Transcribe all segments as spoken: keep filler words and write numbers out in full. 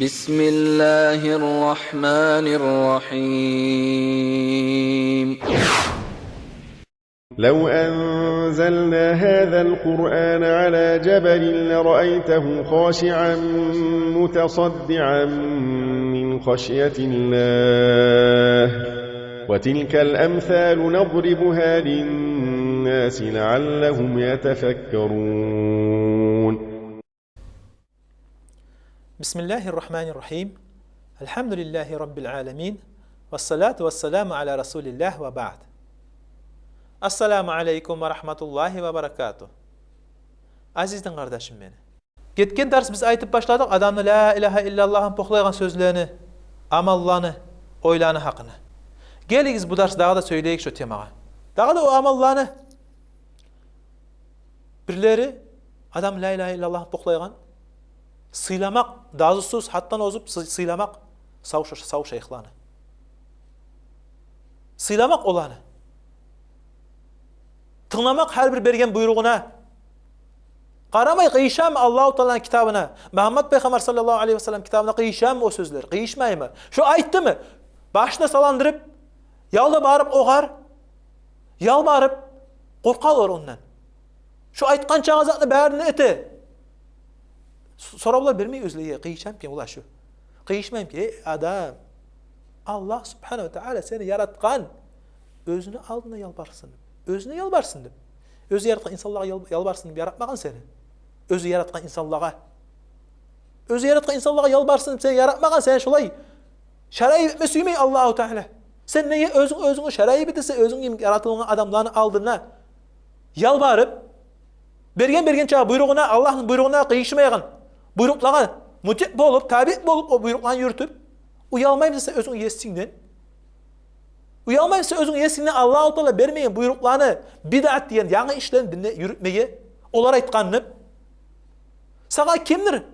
بسم الله الرحمن الرحيم. لو أنزلنا هذا القرآن على جبل لرأيته خاشعا متصدعا من خشية الله، وتلك الأمثال نضربها للناس لعلهم يتفكرون. بسم الله الرحمن الرحيم. الحمد لله رب العالمين. والصلاة والسلام على رسول الله وبعد. السلام عليكم ورحمة الله وبركاته. Азиз дин къардашым мени. Гетген дарс биз айтып башладыкъ адамны ла илагьа иллаллагьны похлайгъан сёзлени, амалланы, ойланы гьакъына. Гелигиз, бу дарс дагъы да сёйлейик шо темагъа. Дагъы да о амалланы бирлери, адам ла илагьа иллаллагьны похлайгъан, сыйламакъ, дазусуз, гьатдан озуп сы-, сыйламакъ сав ша-, сав шайыхланы. Сыйламакъ оланы. Тынгламакъ гьар бир берген буйругъуна. Къарамай, къыйышамы Аллагьу Тааланы китабына, Мугьаммат пайхаммар саллаллагьу алайгьи ва саллам китабына къыйышамы о сёзлер, къыйышмаймы? Шо айтдымы, башына саландырып, ялда барып огъар, ялбарып, къоркъалар ондан. Шо айтгъан чакъы затны барын да эте. С-, соравлар бермей оьзлеге, къыйышамы экен олар шо. Къыйышмаймы экен, эй адам, Аллагь субгьанагьу ва таала сени яратгъан, оьзюню алдына ялбарсын деп. Оьзюне ялбарсын деп. Оьзю яратгъан инсанлагъа ял-, ялбарсын деп яратмагъан сени. Оьзю яратгъан инсанлагъа. Оьзю яратгъан инсанлагъа ялбарсын деп сени яратмагъан, сени шолай шарайып этме сюймей Аллагьу Таала. Сен неге оьзюнг, оьзюнгню шарайып этесен, оьзюнг йимик яратылгъан адамланы алдына ялбарып, берген, берген чакъы буйругъуна, Аллагьны буйругъуна къыйышмайгъан, буйрукълагъа мутиъ болуп, табиъ болуп, о буйрукъланы юрютюп, уялмаймысан сен оьзюнг есингден? Уялмаймысан сен оьзюнг есингден Аллагьу Таала бермеген буйрукъланы, бидъат деген янгы ишлени динде юрютмеге, олар айтгъанны? Сагъа кимдир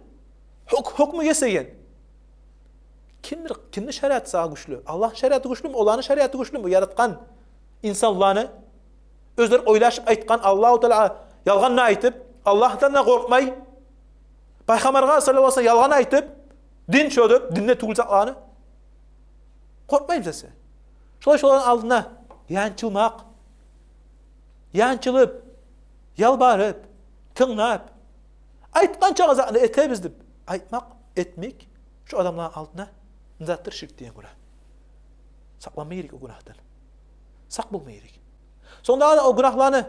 гьук-, гьукму гесеген? Кимдир, кимни шариаты сагъа гючлю? Аллагьны шариаты гючлюмю, оланы шариаты гючлюмю, яратгъан инсанланы? Оьзлер ойлашып айтгъан, Аллагьу Таалагъа ялгъан да айтып, Аллагьдан да къоркъмай, пайхаммаргъа саллаллагьу алайгьи ва саллам ялгъан айтып, дин шо деп, динде тюгюл затланы. Къоркъмаймысан сен? Шолай шоланы алдына янчылмакъ, янчылып, ялбарып, тынглап, айтгъан чакъы затны этебиз деп айтмакъ, этмек, шо адамланы алдына не затдыр? Ширк деген гюнагь. Сакъланма герек о гюнагьдан. Сакъ болма герек. Сонг дагъы да о гюнагьланы,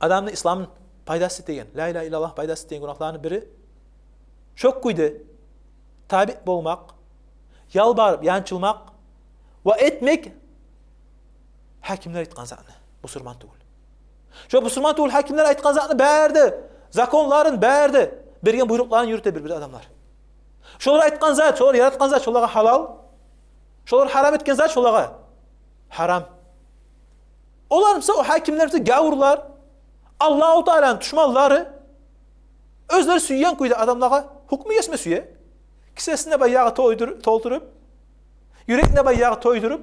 адамны исламны пайдасыз этеген, ла илагьа иллаллагь пайдасыз этеген гюнагьланы бири шо кюйде табиъ болмакъ, ялбарып янчылмакъ ва этмек гьакимлер айтгъан затны, бусурман тюгюл. Шо бусурман тюгюл гьакимлер айтгъан затны бары да, законларын бары да, берген буйрукъларын юрюте бир-бир адамлар. Шолар айтгъан зат, шолар яратгъан зат шолагъа гьалал, шолар гьарам этген зат шолагъа гьарам. Олар буса, о гьакимлер буса гявурлар, Аллагьу Тааланы душманлары, оьзлери сюйген кюйде адамлагъа гьукму гесме сюе. Кисесин де баягъы тойдур-, толтуруп, юрегин де баягъы тойдуруп,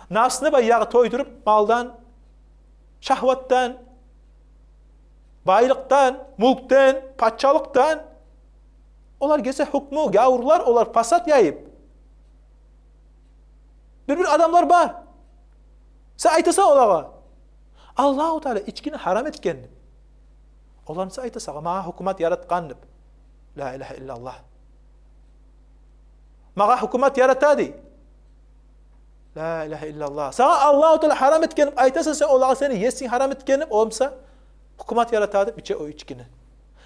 напсын да баягъы тойдуруп, малдан, шагьватдан, байлыкъдан, мюлкден, пачалыкъдан. Олар гесе гьукму, гявурлар, олар пасат яйып. Бир-бир адамлар бар. Сен айтасан олагъа, Аллагьу Таала ичкини гьарам этген деп. Олар буса айта сагъа, магъа гьукумат яратгъан деп. Ла илагьа иллаллагь. Магъа гьукумат ярата дей. Ла илагьа иллаллагь. Сагъа Аллагьу Таала гьарам этген деп айтасан сен олагъа, сени есинг гьарам этген деп, о буса гьукумат ярата деп иче о ичкини.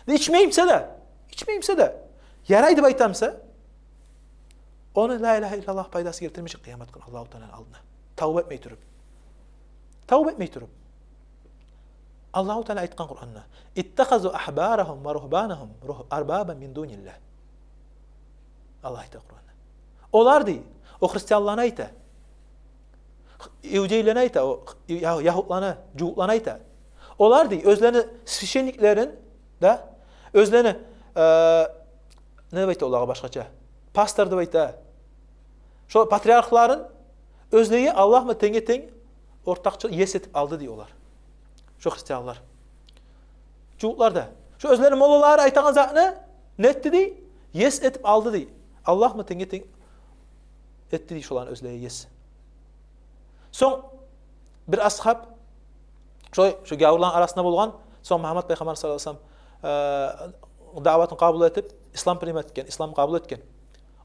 Де ичмеймисе де, ичмеймисе де, ярай деп айтамыса, ону ла илагьа иллаллагь пайдасы гелтирмежек къыямат гюн Аллагьу Тааланы алдына. Тавба этмей туруп. Тавба этмей туруп. Аллагьу Таала айтгъан Къуранда: «Иттахазу агьбарагьум ва ругьбанагьум ругь-, арбабан мин дуниллагь». Аллагь айта Къуранда. Олар дей, о христианланы айта, иудейлени айта, о я-, ягьудланы, жугьутланы айта. Олар дей, оьзлени священниклерин, да, оьзлени, э, не деп айта олагъа башгъача? Пастор деп айта. Шо патриархларын оьзлеге Аллагь булан тенге-тенг ортакъчы ес этип алды дей олар. Шо христианлар. Жугьутлар да. Шо оьзлени моллалары айтагъан затны не этди дей? Ес этип алды дей. Аллагь булан тенгге-тенг этди дей шоланы оьзлеге ес. Сонг бир асгьаб, шо, шо гявурланы арасында болгъан, сонг Мугьаммат пайхаммар саллаллагьу алайгьи ва саллам, э, даъватын къабул этип, ислам принимать этген, ислам къабул этген.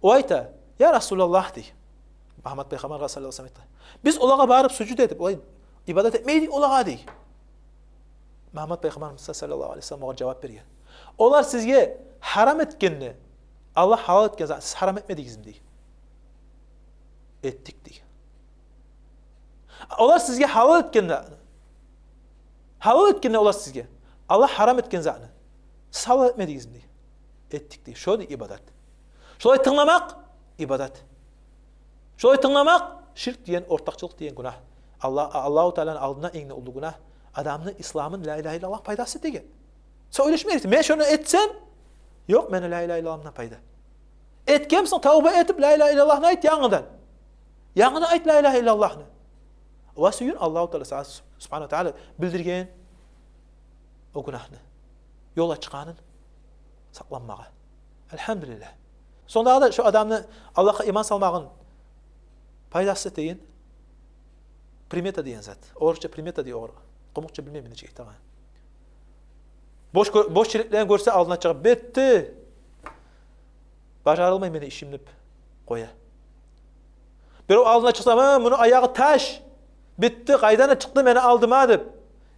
О айта: «Я Расулаллагь, — дей, — Мугьаммат пайхаммаргъа саллаллагьу алайгьи ва саллам айта, — биз олагъа барып сужуд этип, олай ибадат этмей эдик олагъа», — дей. Мугьаммат пайхаммарыбыз саллаллагьу алайгьи ва саллам огъар жавап берген: «Олар сизге гьарам этгенни Аллагь гьалал этген затны сиз гьарам этмедигизми?» — дей. «Этдик», — дей. «Олар сизге гьалал этгенни, гьалал этгенни олар сизге Аллагь гьарам этген затны сиз гьалал этмедигизми?» — дей. «Этдик», — дей. Шо дей ибадат. Шолай тынгламакъ — ибадат. Шолай тынгламакъ — ширк деген, ортакъчылыкъ деген гюнагь. Аллагь, Аллагьу Тааланы алдында инг де уллу гюнагь — адамны исламын ла илагьа иллаллагь пайдасыз этеген. Сен ойлашма герек: «Мен шону этсем, ёкъ мени ла илагьа иллаллагьымдан пайда. Этгенмисен, тавба этип, ла илагьа иллаллагьны айт янгыдан. Янгыдан айт ла илагьа иллаллагьны. Ва сююн Аллагьу Таала сагъа, субгьанагьу ва таала, билдирген о гюнагьны, ёл ачгъанын сакъланмагъа». Альгьамдулиллагь. Сонг дагъы да шо адамны Аллагьгъа иман салмагъын пайдасыз этеген примета деген зат. Орусча примета дей огъар. Къумукъча билмеймен нечик айтагъанын. Бош гё-, бош челеклени гёрсе, алдына чыгъып: «Битди, бажарылмай мени ишим», — деп къоя. Бирев алдына чыкъса: «Ма, муну аягъы таш, битди, къайдан чыкъды мени алдыма», — деп,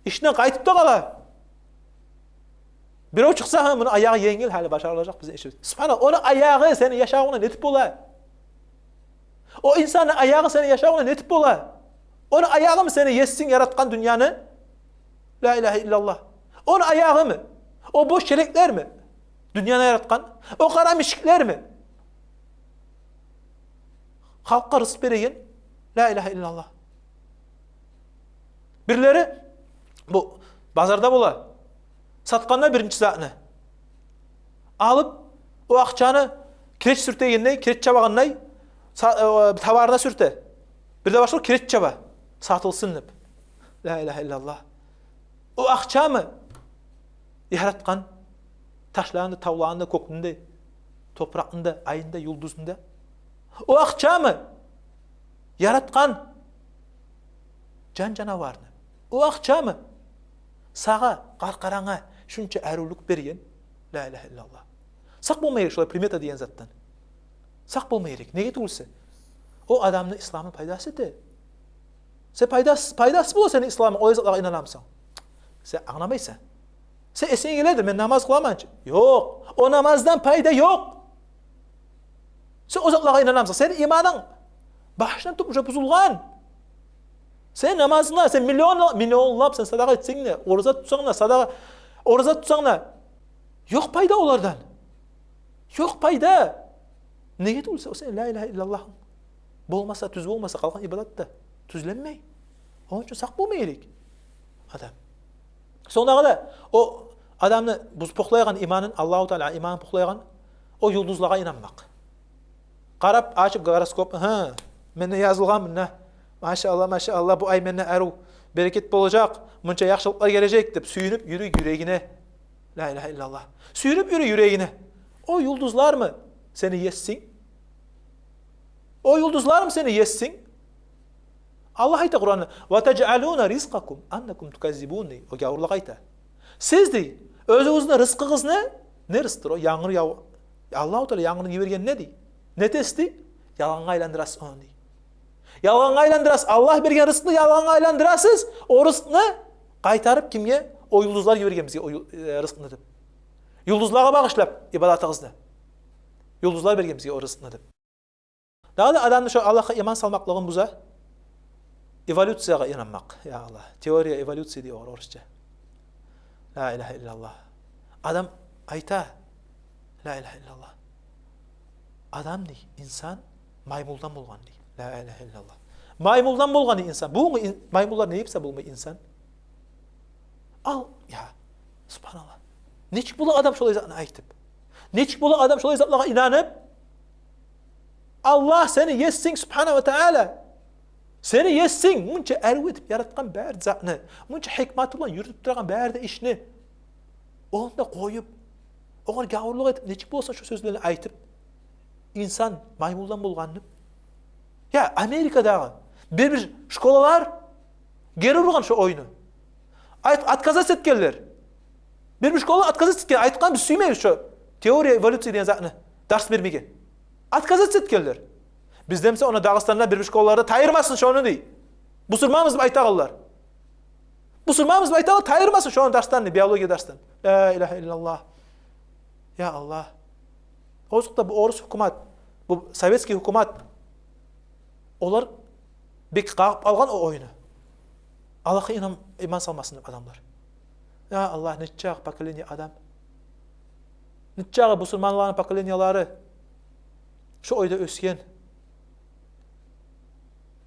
ишинден къайтып да къала. Бирев чыкъса: «Гьа, муну аягъы енгил, гьали бажарылажакъ бизин ишибиз». Субгьаналлагь, ону аягъы сени яшавунгда нетип бола? О инсанны аягъы сени яшавунгда нетип бола? Ону аягъымы сени есинг, яратгъан дюньяны? Ла илагьа иллаллагь. Ону аягъымы? О бош челеклерми дюньяны яратгъан? О къара мишиклерми халкъгъа рызкъ береген? Ла илагьа иллаллагь. Бирлери бу базарда бола, сатгъанда биринчи затны алып, о акъчаны киреч сюртегенлей, киреч чабагъанлай са-, э, товарына сюрте. Бирде башлап киреч чаба, сатылсын деп. Ла илагьа иллаллагь. О акъчамы яратгъан ташланы да, тавланы да, кёкню де, топуракъны да, айны да, юлдузну да? О акъчамы яратгъан жан-жанаварны? О акъчамы сагъа, къаркъарангъа шунча аривлюк берген? Ла илагьа иллаллагь. Сакъ болма герек шолай примета деген затдан. Сакъ болма герек. Неге тюгюлсе, о адамны исламын пайдасыз эте. Сен пайдасыз, пайдасыз бола сени исламынг, олай затлагъа инанамысан? Сен англамайсан. Сен эсинге геледир: «Мен намаз къыламан чы». Ёкъ, о намаздан пайда ёкъ. Сен о затлагъа инанамысан? Сени иманынг башындан тюп уже бузулгъан. Сен намазынг да, сен миллион, миллионлап сен садагъа этсенг де, ораза тутсанг да, садагъа, ораза тутсанг да, ёкъ пайда олардан. Ёкъ пайда. Неге тюгюлсе, о сени ла илагьа иллаллагьынг болмаса, тюз болмаса, къалгъан ибадат да тюзленмей. Ону учун сакъ болма герек адам. Сонг дагъы да о адамны буз-, пухлайгъан иманын, Аллагьу Таала иманын пухлайгъан о юлдузлагъа инанмакъ. Къарап, ачып гороскоп: «Гьа, менде язылгъан мунда. Машааллагь, машааллагь, бу ай менде арив берекет болажакъ, мунча яхшылыкълар гележек», — деп сююнюп юрюй юрегине. Ла илагьа иллаллагь. Сююнюп юрюй юрегине. О юлдузлармы сени есинг? О юлдузлармы сени есинг? Аллагь айта Къуранда: «Ва тажъалуна ризкъакум аннакум туказзибун», — дей. О гявурлагъа айта. Сиз, дей, оьзюгюзню рызкъыгъызны, не рызкъдыр о? Янгур яв-, Аллагьу Таала янгурну йиберген не, дей? Не этесиз, дей? Ялгъангъа айландырасыз ону, дей. Ялгъангъа айландырасыз. Аллагь берген рызкъны ялгъангъа айландырасыз. О рызкъны къайтарып кимге? О юлдузлар йиберген бизге о ю-, э, рызкъны деп. Юлдузлагъа багъышлап ибадатыгъызны. Юлдузлар берген бизге о рызкъны деп. Дагъы да адамны шо Аллагьгъа иман салмакълыгъын буза эволюциягъа инанмакъ. Я Аллагь, теория эволюции дей огъар орусча. Ла илагьа иллаллагь. Адам айта: «Ла илагьа иллаллагь. Адам, — дей, — инсан маймулдан болгъан», — дей. Ла илагьа иллаллагь. Маймулдан болгъан, дей, инсан. Бугюн ин-, маймуллар не этсе болмай инсан. Ал, я, субгьаналлагь. Нечик бола адам шолай затны айтып? Нечик бола адам шолай затлагъа инанып? Аллагь сени есинг, субгьанагьу ва таала. Сени есинг, мунча арив этип яратгъан бары затны, мунча гьикматы булан юрютюп турагъан бары да ишни. Ону да къоюп, огъар гявурлукъ этип, нечик боласан шо сёзлени айтып? инсан маймулдан болгъанны. Я, Америкадагъы бир-бир школалар гери ургъан шо оюну. Айт-, отказаться этгенлер. Бир-бир школалар отказаться этген, айтгъан: «Биз сюймейбиз шо теория эволюции деген затны дарс бермеге». Отказаться этгенлер. Биз де буса ону Дагъыстанда бир-бир школаларда тайдырмасын шону дей. Бусурманбыз деп айтагъанлар. Бусурманбыз деп айтагъанлар тайдырмасын шону дарсдан дей, биология дарсдан. Ла илагьа иллаллагь. Я Аллагь. Озокъда, бу орус гьукумат, бу советский гьукумат, олар бек къагъып алгъан о оюну. Аллагьгъа инан, иман салмасын деп адамлар. Я Аллагь, нечакъы поколение адам, нечакъы бусурманланы поколениялары шо оюда оьсген.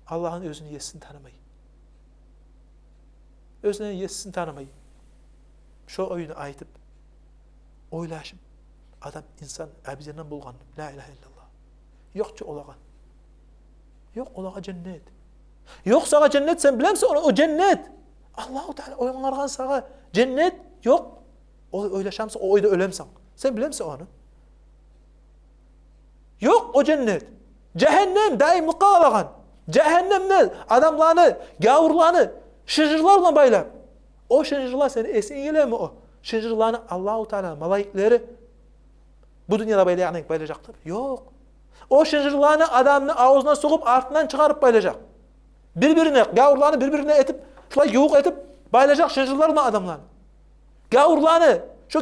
Аллагьны оьзюню есин танымай. Оьзюню есин танымай. Шо оюну айтып, ойлашып, адам, инсан обезьядан болгъан. Ла илагьа иллаллагь. Ёкъ чу олагъа. Ёкъ олагъа женнет. Ёкъ сагъа женнет, сен билемисен ону, о женнет? Аллагьу Таала онгаргъан сагъа женнет ёкъ. О, ойлашамысан, о ойда оьлемисен? Сен билемисен ону? Ёкъ о женнет. Жагьаннем, даимликге къалагъан. Жагьаннемде адамланы, гавурланы шынжырлар булан байлап. О шынжырлар, сени эсинге гелеми о шынжырланы Аллагьу Таала малайиклери бу дюньяда байлагъан йимик байлажакъ деп? Ёкъ. О шынжырланы адамны авзуна сугъуп, артындан чыгъарып байлажакъ. Бир-бирине, гавурланы бир-бирине этип, шулай ювукъ этип байлажакъ шынжырлар булан адамланы. Гавурланы, шо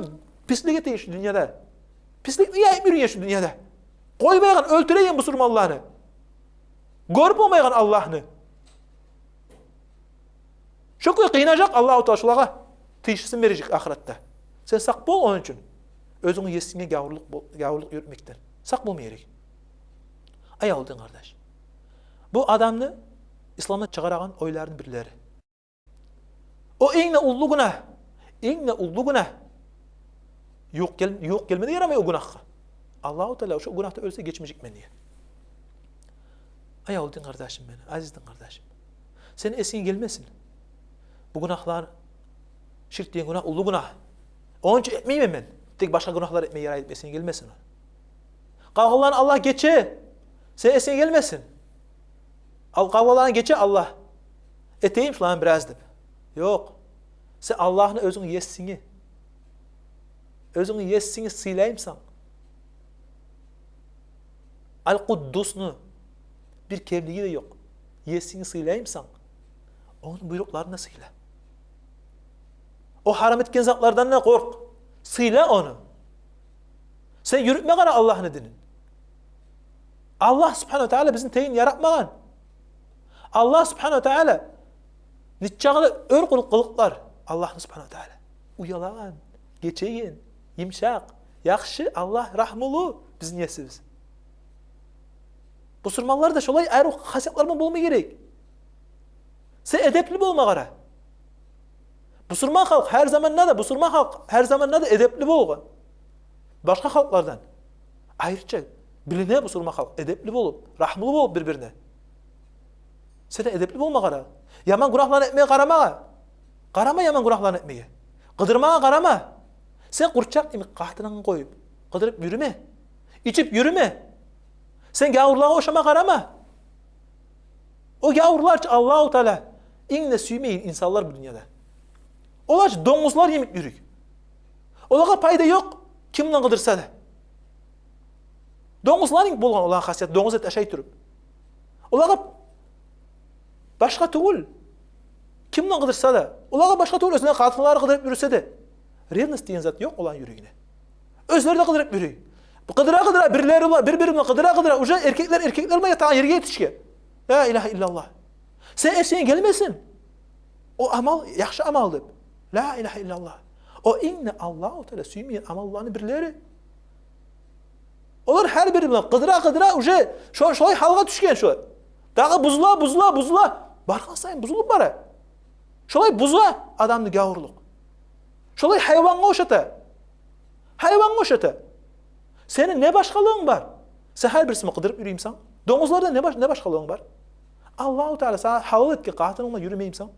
пислик этеген шу дюньяда. Писликни яйып юрюген шу дюньяда. Къоймайгъан, оьлтюреген бусурманланы. Гёрюп болмайгъан Аллагьны. Шо кюй къыйнажакъ Аллагьу Таала шолагъа. Тийишлисин бережек ахыратда. Сен сакъ бол ону учун. Оьзюнгню есинге гавурлукъ бол-, гавурлукъ юрютмекден сакъ болма герек. Ай, авул дин къардаш. Бу адамны исламдан чыгъарагъан ойларыны бирлери. О инг де уллу гюнагь, инг де уллу гюнагь. Ювукъ гел-, ювукъ гелме де ярамай о гюнагьгъа. Аллагьу Таала шо гюнагьда оьлсе, гечмежекмен деген. Ай, авул дин къардашым мени, азиз дин къардашым. Сени эсинге гелмесин бу гюнагьлар, ширк деген гюнагь уллу гюнагь. Ону учун этмеймен мен. Тек башгъа гюнагьлар этме ярай деп эсинге гелмесин о. Къалгъанланы Аллагь гече, сени эсинге гелмесин. Ал, къалгъанланы гече Аллагь, этейим шуланы бираз деп. Ёкъ. Сен Аллагьны, оьзюнгню есингни, оьзюнгню есингни сыйлаймысан, Ал-Къуддусну, бир кемлиги де ёкъ есингни сыйлаймысан, ону буйрукъларын да сыйла. О гьарам этген затлардан да къоркъ, сыйла ону. Сен юрютме къара Аллагьны динин. Аллагь субгьанагьу ва таала бизин тегин яратмагъан. Аллагь субгьанагьу ва таала нечакъы да оьр къылыкълар Аллагьны субгьанагьу ва таала. Уялагъан, гечеген, йымышакъ, яхшы, Аллагь рагьмулу бизин есибиз. Бусурманлар да шолай айры хасиятлар булан болма герек. Сен эдепли болма къара. Бусурман халкъ гьар заманда да, бусурман халкъ гьар заманда да эдепли болгъан. Башгъа халкълардан айрыча билине бусурман халкъ эдепли болуп, рагьмулу болуп бир-бирине. Сен де эдепли болма къара. Яман гюнагьланы этмеге къарама. Къарама яман гюнагьланы этмеге. Къыдырмагъа къарама. Сен къурчакъ йимик къатынынгны къоюп, къыдырып юрюме. Ичип юрюме. Сен гавурлагъа ошама къарама. О гавурлар чы Аллагьу Таала инг де сюймейген инсанлар бу дюньяда. Олар чы донгузлар йимик юрюй. Олагъа пайда ёкъ ким булан къыдырса да. Донгузлар йимик болгъан оланы хасияты, донгуз эт ашай туруп. Олагъа башгъа тюгюл ким булан къыдырса да, олагъа башгъа тюгюл оьзлени къатынлары къыдырып юрюсе де. Ревность деген зат ёкъ оланы юрегинде. Оьзлери де къыдырып юрюй. Къыдыра-къыдыра, бирлери булан, бир-бири булан къыдыра-къыдыра, уже эркеклер эркеклер булан ятагъан ерге етишген. Ла илагьа иллаллагь. Сен эсинге гелмесин о амал яхшы амал деп. Ла илагьа иллаллагь. О инг де Аллагьу Таала сюймейген амалланы бирлери. Олар гьар бири булан къыдыра-къыдыра уже шо-, шолай гьалгъа тюшген шо. Дагъы бузула, бузула, бузула. Баргъан сайын бузулуп бара. Шолай буза адамны гавурлукъ. Шолай гьайвангъа ошата. Гьайвангъа ошата. Сени не башгъалыгъынг бар? Сен гьар бирисин къыдырып юрюймюсен? Донгузлардан не баш-, не башгъалыгъынг бар? Аллагьу Таала сагъа гьалал этген къатынынг булан юрюмеймисен?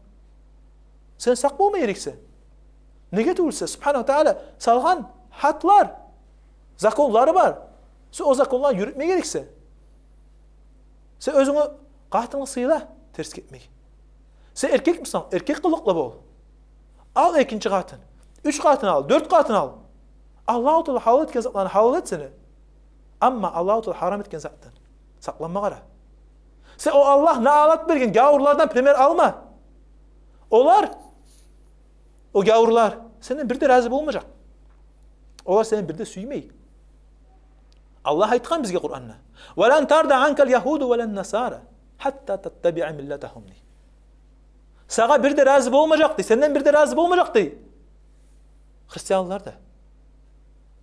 Сен сакъ болма герексен. Неге тюгюлсе, Субгьанагьу Таала салгъан гьатлар, законлары бар. Сен о законланы юрютме герексен. Сен оьзюнгню къатынынг сыйла, терс гетмей. Сен эркекмисен, эркек къылыкълы бол. Ал экинчи къатын, уьч къатын ал, дёрт къатын ал. Аллагьу Таала гьалал этген затланы гьалал эт сени. Амма Аллагьу Таала гьарам этген затдан сакъланма къара. Сен о Аллагь налат берген гявурлардан пример алма. Олар, о гявурлар сенден бир де рази болмажакъ. Олар сени бир де сюймей. Аллагь айтгъан бизге Къуранда: «Ва лан тарда анкал ягьуду ва лан насара гьатта таттабиа миллатагьум», — дей. Сагъа бир де рази болмажакъ дей, сенден бир де рази болмажакъ дей. Христианлар да,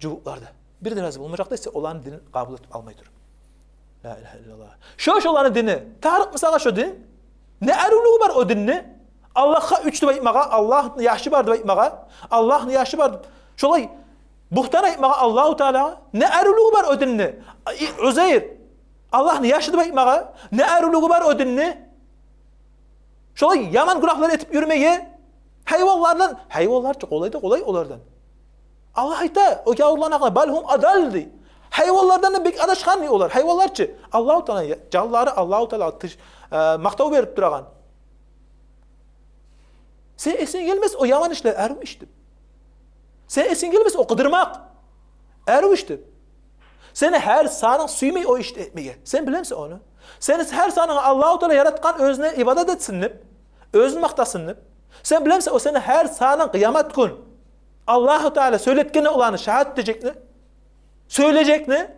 жугьутлар да бир де рази болмажакъ дей, сен оланы динин къабул этип алмай туруп. Ла илагьа иллаллагь. Шо, шоланы дини. Тарыкъмы сагъа шо дин? Не арувлугъу бар о динни? Аллагьгъа уьч деп айтмагъа, Аллагьны яшы бар деп айтмагъа, Аллагьны яшы бар деп, шолай бугьтан айтмагъа Аллагьу Таалагъа. Не арувлугъу бар о динни? И, Узайр Аллагьны яшы деп айтмагъа не арувлугъу бар о динни? Шолай яман гюнагьлар этип юрмеге, гьайванлардан, гьайванлар чы къолай да къолай олардан. Аллагь айта о гявурланы гьакъында: «Бал гьум адал», — дей. Гьайванлардан да бек адашгъан дей олар. Гьайванлар чы, Аллагьу Тааланы я-, жанлары, Аллагьу Таала тыш-, э, макътав берип турагъан. Сени эсинге гелмес о яман ишлер арув иш деп. Сени эсинге гелмес о къыдырмакъ арув иш деп. Сени гьар санынг сюймей о ишни этмеге. Сен билемисен ону? Сени гьар санынг Аллагьу Таала яратгъан оьзюне ибадат этсин деп, оьзюн макътасын деп. Сен билемисен, о сени гьар санынг къыямат гюн Аллагьу Таала сёйлетгенде оланы шагьат этежекни, сёйлежекни,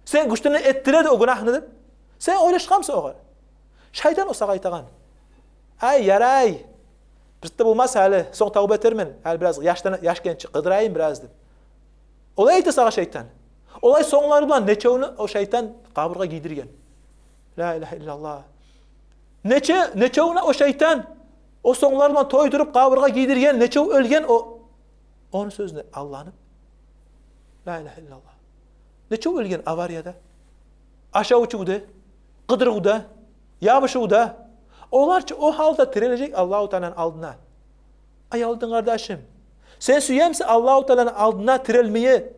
сен гючлени этдире де о гюнагьны деп. Сен ойлашгъанмысан огъар? Шайтан о сагъа айтагъан: «Ай, ярай, бир де болмаса, гьали сонг тавба этермен, гьали бираз яшдан, яш генчи, къыдырайым бираз», — деп. Олай айта сагъа шайтан. Олай сонглар булан нечевню о шайтан къабургъа гийдирген. Ла илагьа иллаллагь. Нече, нечевню о шайтан о сонглар булан тойдуруп къабургъа гийдирген, нечев оьлген о, ону сёзюне алданып. Ла илагьа иллаллагь. Нечев оьлген аварияда, ашавчувда, къыдырывда, ябушувда. Олар чы о гьалда тирилежек Аллагьу Тааланы алдына. Аявлу дин къардашым, сен сюемисен Аллагьу Тааланы алдына тирилмеге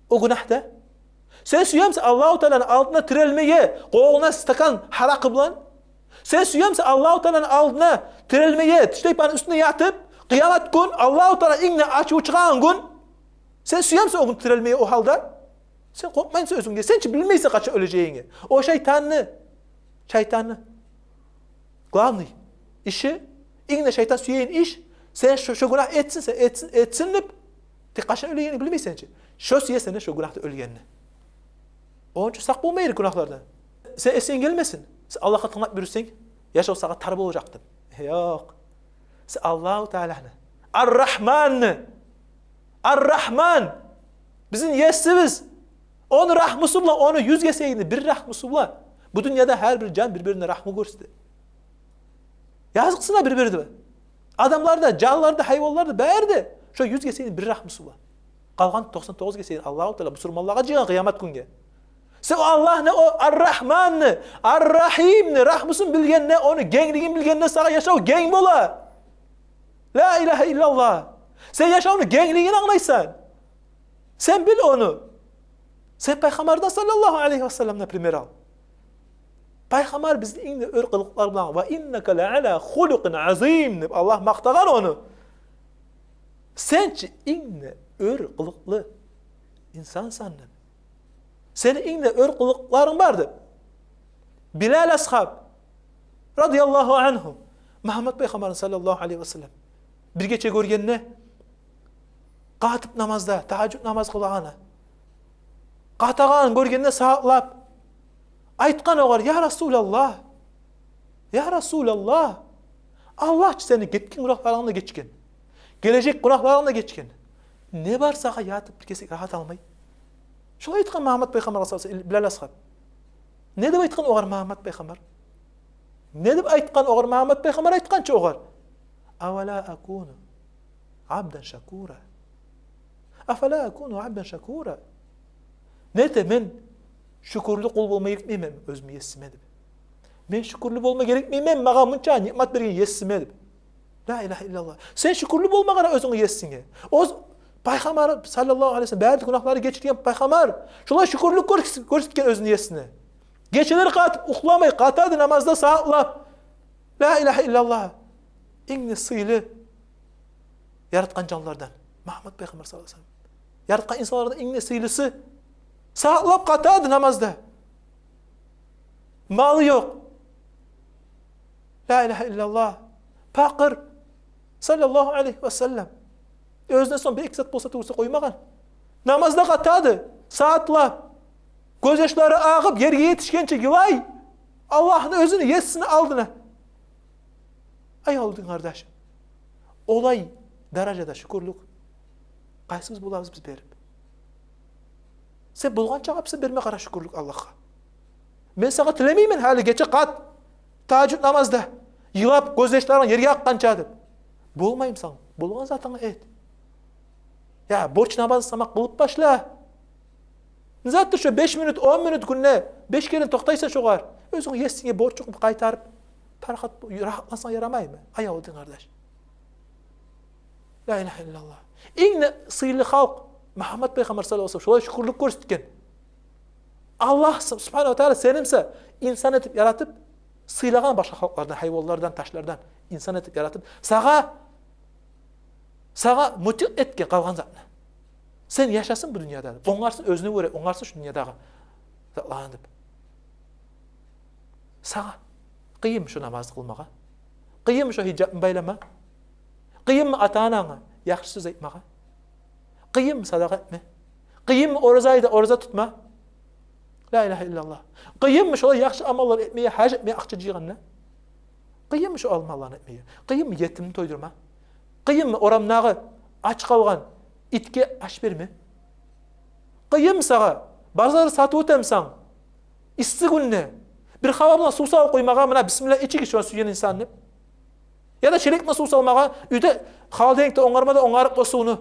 о гюнагьда? Сен сюемисен Аллагьу Тааланы алдына тирилмеге къолунгда стакан гьаракъы булан? Сен сюемисен Аллагьу Тааланы алдына тирилмеге тиштайпаны уьстюнде ятып, къыямат гюн, Аллагьу Таала ингде ачуву чыгъагъан гюн? Сен сюемисен о гюн тирилмеге о гьалда? Сен къоркъмаймысан оьзюнге? Сен чи билмейсен къачан оьлежегингни. О шайтанны, шайтанны главный иши, ингде шайтан сюеген иш, сен шо, шо гюнагь этсин, сен этсин, этсин деп, тек къачан оьлегенин билмейсен чи. Шо сюе сенден шо гюнагьда оьлгенни. Ону учун сакъ болма герек гюнагьлардан. Сен эсинге гелмесин, сен Аллагьгъа тынглап юрюсенг, яшав сагъа тар болажакъ деп. Ёкъ. Сен Аллагьу Тааланы, Ар-Рагьманны, Ар-Рагьман, бизин есибиз, ону рагьмусу булан, ону юз гесегини бир рагьмусу булан бу дюньяда гьар бир жан бир-бирине рагьму гёрсете. Языкъсына бир-бирине. Адамлар да, жанлар да, гьайванлар да, бары да шо юз гесегини бир рагьмусу булан. Къалгъан токъсан тогъуз гесегин Аллагьу Таала бусурманлагъа жыйгъан къыямат гюнге. Сен о Аллагьны, о Ар-Рагьманны, Ар-Рагьимни рагьмусун билгенде, ону генглигин билгенде сагъа яшав генг бола. Ла илагьа иллаллагь. Сен яшавну генглигин англайсан. Сен бил ону. Сен Пайхаммардан саллаллагьу алайгьи ва салламдан пример ал. Пайхаммар бизин ингде оьр къылыкълар булан, «Ва иннака ла ала хулукъин азим» деп Аллагь макътагъан ону. Сен чи ингде оьр къылыкълы инсансан деп. Сени ингде оьр къылыкъларынг бар деп. Билал асгьаб, радияллагьу ангьу, Мугьаммат Пайхаммарны саллаллагьу алайгьи ва саллам бир гече гёргенде, къатып намазда, тагьажжуд намаз къылагъаны, къатагъанын гёргенде сагьатлап, айтгъан огъар: «Я Расулаллагь, я Расулаллагь, Аллагь чы сени гетген гюнагьларынгны да гечген, гележек гюнагьларынгны да гечген. Не бар сагъа ятып бир кесек рагьат алмай?» Шолай айтгъан Мугьаммат Пайхаммаргъа саллаллагьу алайгьи ва саллам Билал асгьаб. Не деп айтгъан огъар Мугьаммат Пайхаммар? Не деп айтгъан огъар Мугьаммат Пайхаммар? Айтгъан чы огъар: «Авала акуну абдан шакура? Афала акуну абдан шакура?» Не эте, мен шюкюрлю къул болма герекмеймен оьзюмню есиме деп. Мен шюкюрлю болма герекмеймен магъа мунча ниъмат берген есиме деп. Ла илагьа иллаллагь. Сен шюкюрлю болма къара оьзюнгню есинге. Оз-, Пайхаммар саллаллагьу алайгьи ва саллам, бары да гюнагьларын гечирген пайхаммар, шолай шюкюрлюк гёрс-, гёрсетген оьзюню Есине. Гечелер къатып, юхламай, къатады намазда сагьатлап. Ла илагьа иллаллагь. Инг де сыйлы яратгъан жанлардан Мугьаммат пайхаммар саллаллагьу алайгьи ва саллам. Яратгъан инсанлардан инг де сыйлысы. Сагьатлап къатады намазда. Малы ёкъ. Ла илагьа иллаллагь. Пакъыр. Саллаллагьу алайгьи ва саллам. Оьзюнден сонг бир-эки зат болса тюгюл эсе къоймагъан. Намазда къатады. Сагьатлап. Гёзьяшлары агъып, ерге етишгенче йылай. Аллагьны, оьзюню Есини алдына. Ай, авул дин къардашым. Олай даражада шюкюрлюк къайсыбыз болабыз биз берип? Сен болгъан чакъы сен берме къара шюкюрлюк Аллагьгъа. Мен сагъа тилемеймен гьали гече къат, тагьажжуд намазда йылап, гёзьяшларынг ерге акъгъанча деп. Болмаймы сагъа? Болгъан затынгны эт. Я борч намазны сама къылып башла. Не затдыр шо беш минут, он минут гюнде беш керен токътайсан шогъар? Оьзюнг Есинге борчну къайтарып, парахат, рагьатлансанг ярамаймы? Ай, авул дин къардаш. Ла илагьа иллаллагь. Инг де сыйлы халкъ Мугьаммат пайхаммар саллаллагьу алайгьи ва саллам шолай шюкюрлюк гёрсетген. Аллагь суб-, субгьанагьу ва тагьала сени буса инсан этип яратып, сыйлагъан башгъа халкълардан, гьайванлардан, ташлардан инсан этип яратып, сагъа, сагъа мутикъ этген къалгъан затны. Сен яшасын бу дюньяда деп, онгарсын оьзюне гёре, онгарсын шу дюньядагъы затланы деп. Сагъа къыйынмы шо намазны къылмагъа? Къыйынмы шо гьижапны байлама? Къыйынмы ата-ананга яхшы сёз айтмагъа? Къыйынмы садагъа этме? Къыйынмы ораза айда ораза тутма? Ла илагьа иллаллагь. Къыйынмы шолай яхшы амаллар этмеге, гьаж этмеге акъча жыйгъанда? Къыйынмы шо амалланы этмеге? Къыйынмы етимни тойдурма? Къыйынмы орамдагъы ач къалгъан итге аш берме? Къыйынмы сагъа базарда сатып оьтемисен, исси гюнде бир хабар булан сув салып къоймагъа, муна, бисмилла, ичигиз шону, сюйген инсан деп? Яда шелекге сув салмагъа, уьйде холодильникде онгарма да, онгарып о сувну.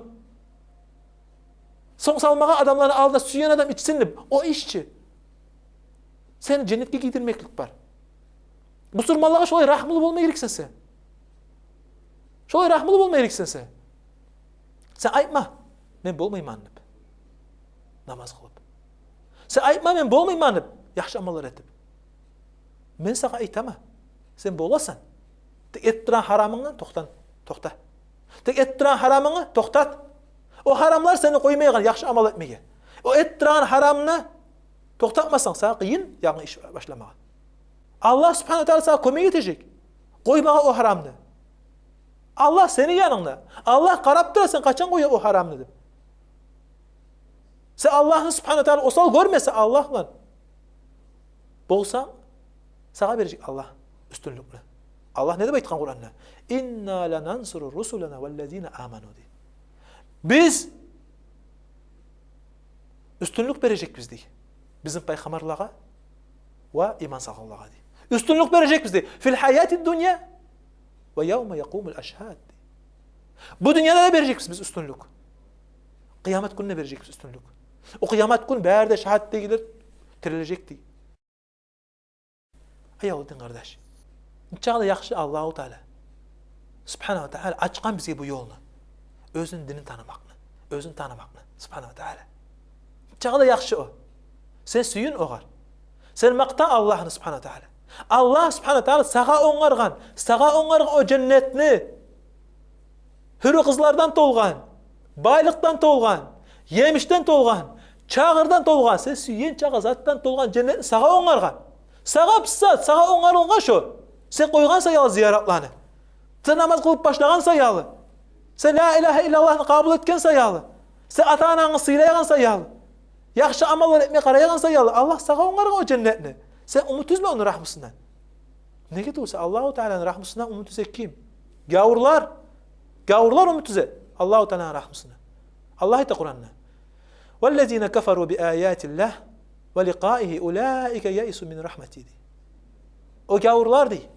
Сонг салмагъа адамланы алдына, сюйген адам ичсин деп. О иш чи? Сени женнетге гийдирмеклик бар. Бусурманлагъа шолай рагьмулу болма герексен сен. Шолай рагьмулу болма герексен сен. Сен айтма, мен болмайман деп намаз къылып. Сен айтма, мен болмайман деп яхшы амаллар этип. Мен сагъа айтаман, сен боласан. Тек этип турагъан гьарамынгны токътат, токъта. Тек этип турагъан гьарамынгны токътат. О гьарамлар сени къоймайгъан яхшы амал этмеге. О этип турагъан гьарамны токътатмасанг, сагъа къыйын янгы иш башламагъа. Аллагь субгьанагьу ва тагьала сагъа кёмек этежек къоймагъа о гьарамны. Аллагь сени янынгда. Аллагь къарап тура, сен къачан къоясан о гьарамны деп. Сен Аллагьны субгьанагьу ва тагьала осал гёрмесенг, Аллагь булан болсанг, сагъа бережек Аллагь уьстюнлюкню. Аллагь не деп айтгъан Къуранда? «Инна ланансуру русулана валлазина аману», — дей. Биз уьстюнлюк бережекбиз, дей, бизин пайхаммарлагъа ва иман салгъанлагъа, дей. Уьстюнлюк бережекбиз, дей. «Фил гьаяти дунья ва явма якъумул ашгьад», — дей. Бу дюньяда да бережекбиз биз уьстюнлюк. Къыямат гюнде бережекбиз уьстюнлюк. О къыямат гюн бары да шагьат дегилер тирилежек, дей. Ай, авул дин къардаш. Нечакъы да яхшы Аллагьу Таала субгьанагьу ва тагьала ачгъан бизге бу ёлну. Оьзюню динин танымакъны, оьзюн танымакъны, субгьанагьу ва тагьала. Нечакъы да яхшы о. Сен сююн огъар. Сен макъта Аллагьны субгьанагьу ва тагьала. Аллагь субгьанагьу ва тагьала сагъа онгаргъан, сагъа онгаргъан о женнетни. Гьюрю къызлардан толгъан, байлыкъдан толгъан, емишден толгъан, чагъырдан толгъан, сен сюйген чакъы затдан толгъан женнетни сагъа онгаргъан. Сагъа писат, сагъа онгарылгъан шо. Сен къойгъан саялы зияратланы. Сен намаз къылып башлагъан саялы. Сен ла илагьа иллаллагьны къабул этген саялы. Сен ата-анангны сыйлайгъан саялы. Яхшы амаллар этме къарайгъан саялы. Аллагь сагъа онгаргъан о женнетни. Сен умут уьзме ону рагьмусундан. Неге тюгюл эсе, Аллагьу Тааланы рагьмусундан умут уьзе ким? Гавурлар. Гавурлар умут уьзе Аллагьу Тааланы рагьмусундан. Аллагь айта Къуранда: «Валлазина кафару би аятиллагь ва ликъаигьи улаика яису мин рагьмати», — дей. О гавурлар, дей.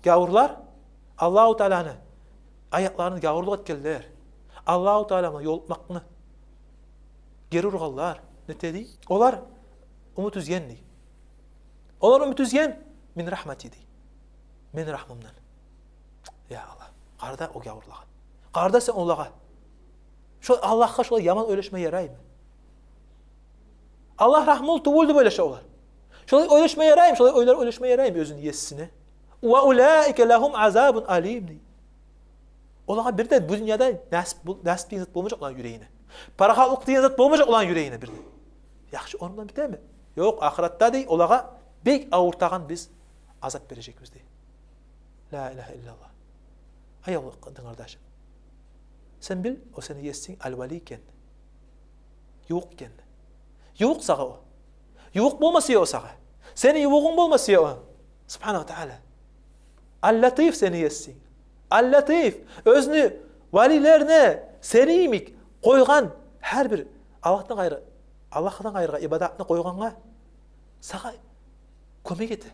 Гавурлар, Аллагьу Тааланы аятларын гавурлукъ этгенлер, Аллагьу Таала булан ёлукъмакъны гери ургъанлар, нете, дей? Олар умут уьзген, дей. Олар умут уьзген, мин рагьмати, дей. Мени рагьмумдан. Я Аллагь, къарда о гавурлагъа. Къарда сен олагъа. Шо Аллагьгъа шолай яман ойлашма яраймы? Аллагь рагьмулу тюгюл деп ойлаша олар. Шолай ойлашма яраймы, шолай ойлар ойлашма яраймы оьзюню есине? «Ва улаика лагьум азабун алим», — дей. Олагъа бир де бу дюньяда насип, бу, насип деген зат болмажакъ оланы юрегине. Парахатлыкъ деген зат болмажакъ оланы юрегине бир де. Яхшы, ону булан битеми? Ёкъ, ахыратда, дей, олагъа бек авуртагъан биз азап бережекбиз, дей. Ла илагьа иллаллагь. Ай Аллагь, дин къардашым. Сен бил, о сени есинг Ал-Вали экен. Ювукъ экен. Ювукъ сагъа о. Ювукъ болма сюе о сагъа. Сени ювугъунг болма сюе о. Субгьанагьу ва Таала. Ал-Латиф сени есинг. Ал-Латиф, оьзюню валилерине сени йимик къойгъан гьар бир Аллагьдан къайры, Аллагьдан къайрыгъа ибадатны къойгъангъа сагъа кёмек эте.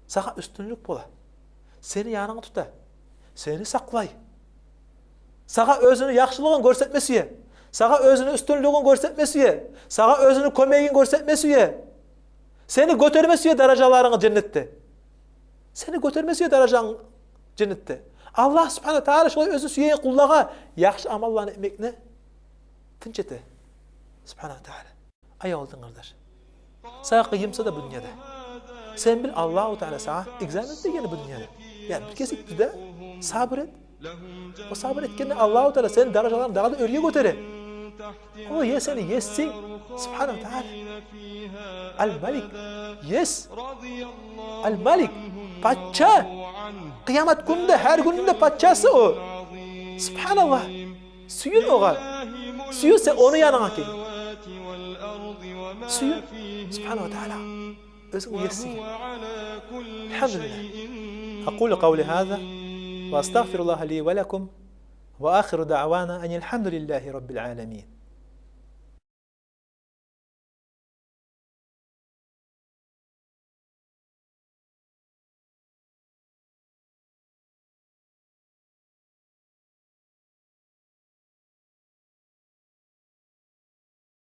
Сагъа уьстюнлюк бола. Сени янынгны тута. Сени сакълай. Сагъа оьзюню яхшылыгъын гёрсетме сюе. Сагъа оьзюню уьстюнлюгюн гёрсетме сюе. Сагъа оьзюню кёмегин гёрсетме сюе. Сени гётерме сюе даражаларынгны женнетде. Сени гётерме сюе даражанг женнетде. Аллагь субгьанагьу ва таала шолай оьзю сюеген къуллагъа яхшы амалланы этмекни тынч эте. Субгьанагьу ва таала. Ай Аллагь, дин къардаш. Сагъа къыйын буса да бу дюньяда, сен бил, Аллагьу таала сагъа экзамен этеген бу дюньяда. Я бир кесек бир де сабур эт. О сабур этгенде Аллагьу таала сени даражаларынгны дагъы да оьрге гётере. О е сени есинг, субгьанагьу ва таала. Ал-Малик. Ес. Ал-Малик. Пача. Къыямат гюнде, гьар гюнню де пачасы о. Субгьаналлагь. Сююн огъар. Сююн сен ону янынга гел. Сююн. Субгьанагьу ва таала. Оьзюню есинге. Альгьамдулиллагь. أقول قولي هذا وأستغفر الله لي ولكم وآخر دعوانا أن الحمد لله رب العالمين.